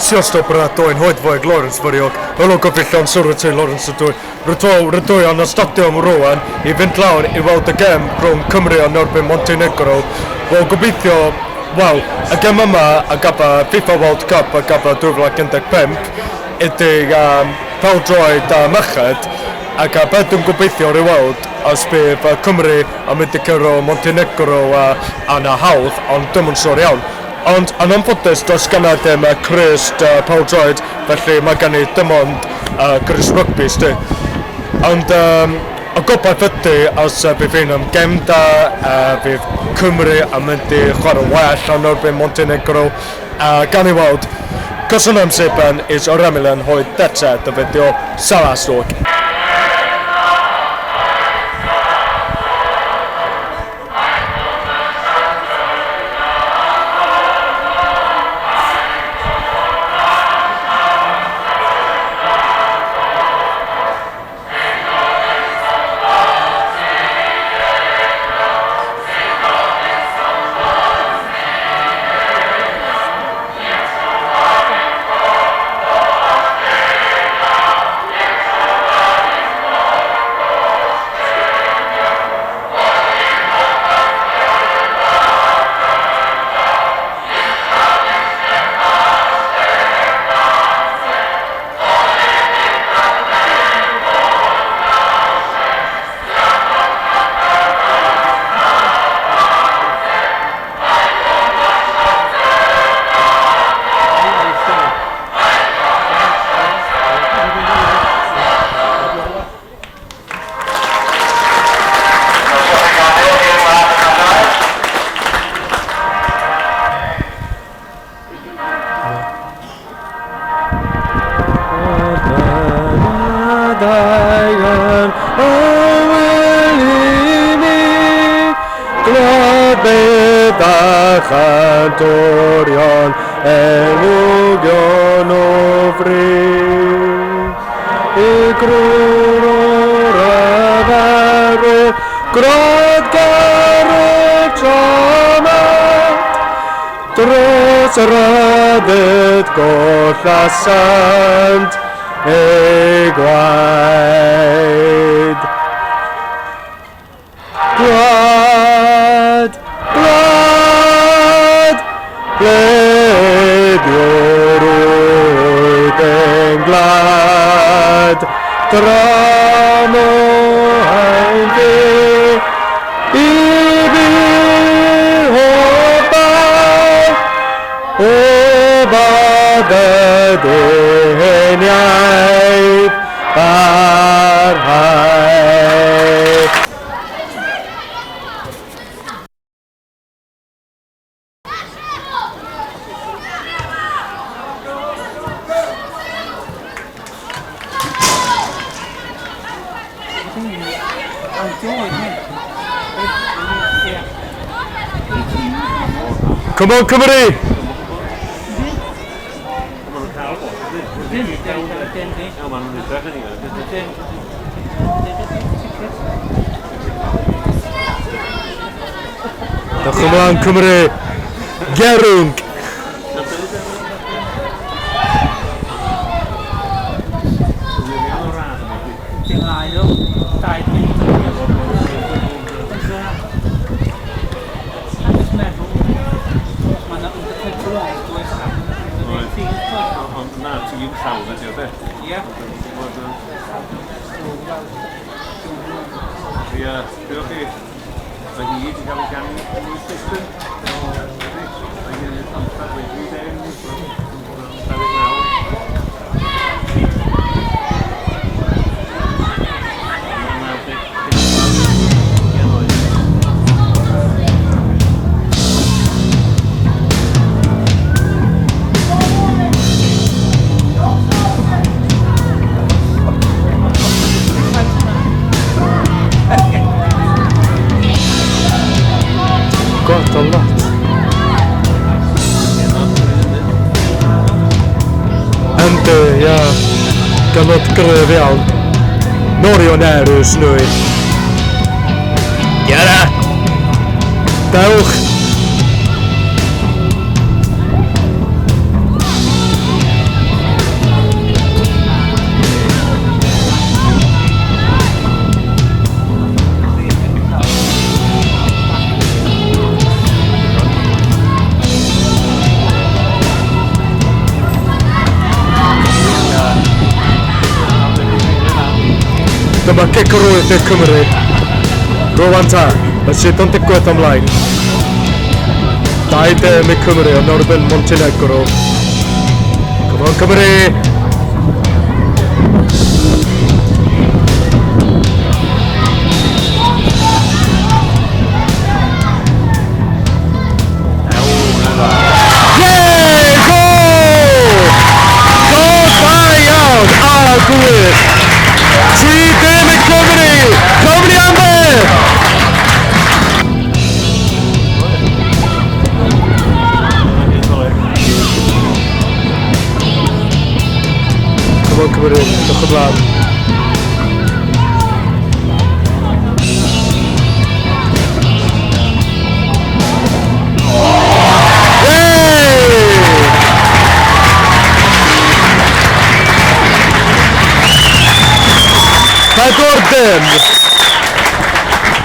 Sjosto brat hoid voig Lawrence vagyok. Helo gyfeillion, sŵr y Lawrence ydw i. Rydw rydw i yn y stadiwm rwan i fynd lawr i weld y gem rhwng Cymru yn erbyn Montenegro. Wel, gobeithio, wel, y gem yma a gafa FIFA World Cup a gafa 2015 ydy pêl-droed a merched ac a beth dwi'n gobeithio i weld os bydd Cymru yn mynd i curo Montenegro a yna hawdd, ond dim yn siŵr iawn. Ond yn anffodus does gynna ddim y crys pêl-droed, felly mae gen i dim ond crys rygbi 'sti. Ond y gobaith ydy os bydd hi'n am gem da, fydd Cymru yn mynd i chwarae well yn erbyn Montenegro. Gan i weld. Köszönöm szépen, és remélem, hogy tetszett a videó. Sziasztok! Cantorion enwgion o fri. I grwr o'r aferu, grod ger y tomat, dros ryddid gollasant ei gwaed. Gwlad, gwlad, ble wyt ein gwlad, dramor ein fi, i fi hoffai, o fod y deheniaid barhau. Come on, Cymru! Dewch ymlaen, Cymru! Gerwng! Ond na, tîm llawn ydi o de. Ie. Ie, diolch chi. Mae hi wedi cael ei ganu yn y system. Mae hi'n amser wedi den. 29. Got a lot. Yndi, ie. Gyfnod gryf iawn. Norion erws nwy. Iara! Dewch! Dyma cic yr wyth i'r Cymru. Rwan ta, y sydd yn digwydd ymlaen. 2-0 i Cymru yn erbyn Montenegro. Come on Cymru! Yay! Gol! Gol da iawn! A gwych! 3-0 i Cymru! Cymru am beth! Come on Cymru, dewch ymlaen. Yay! 4-0.